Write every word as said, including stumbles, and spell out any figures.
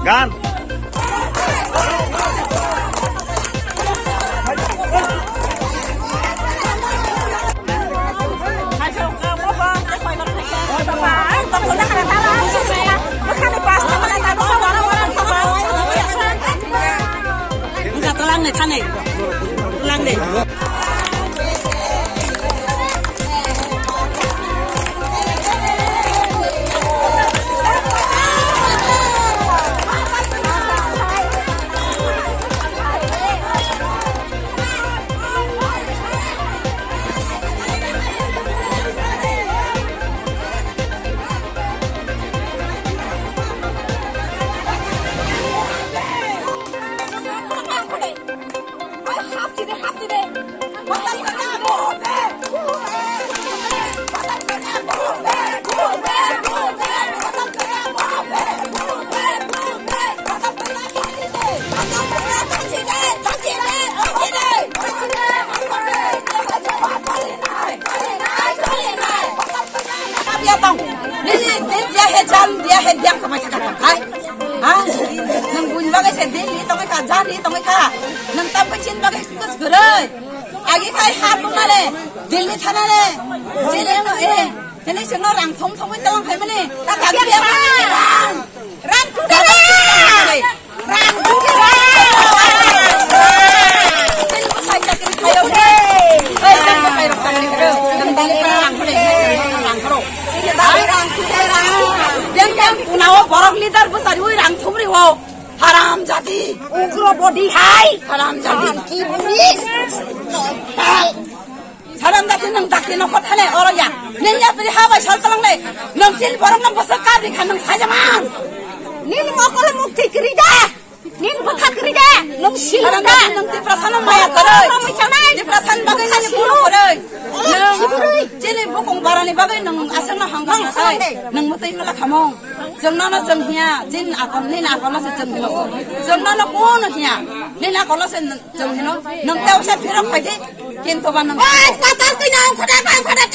Gan. Lang de. Dia tong. Nini, nini dia he jam, dia he diam kamai thaka tong kai. Ha? Nang bun bagai se din ni tong ka, jam ni tong ka. Nang tam ka chin bagai kus gurai. Agi kai ha tong mare. Din ni thana re. Din ni no eh. Nini sing no rang thong thong tong kai mani. Ka ka dia rang. Rang tu da. Borok leader bwsari oi rang thumri o. Haram jati. Ugro body hai. Haram jati. Ki body? Salam dati nang dati no kotha le oro ya. Neng ya pri ha bai sal talang le. Nang sil borok nang bosa ka di khan nang saja man. Nini mokol mukti kri da. Nini bwkha kri da. Nang sil da. Nang Tiprasa nang maya koroi. Nang maya koroi. Tiprasa nang bagai nang puro koroi. Nang chini bukung barani bagai nang asal na hanggang sai. Nang mutai mala khamong. Jeng nono jeng hiya. Jin akon nini akon se jeng hino. Jeng nono kono hiya. Nini akon se jeng hino. Nang tau se phirok phaji. Kintu ba nang. Oi, kata tu nang khoda ba khoda.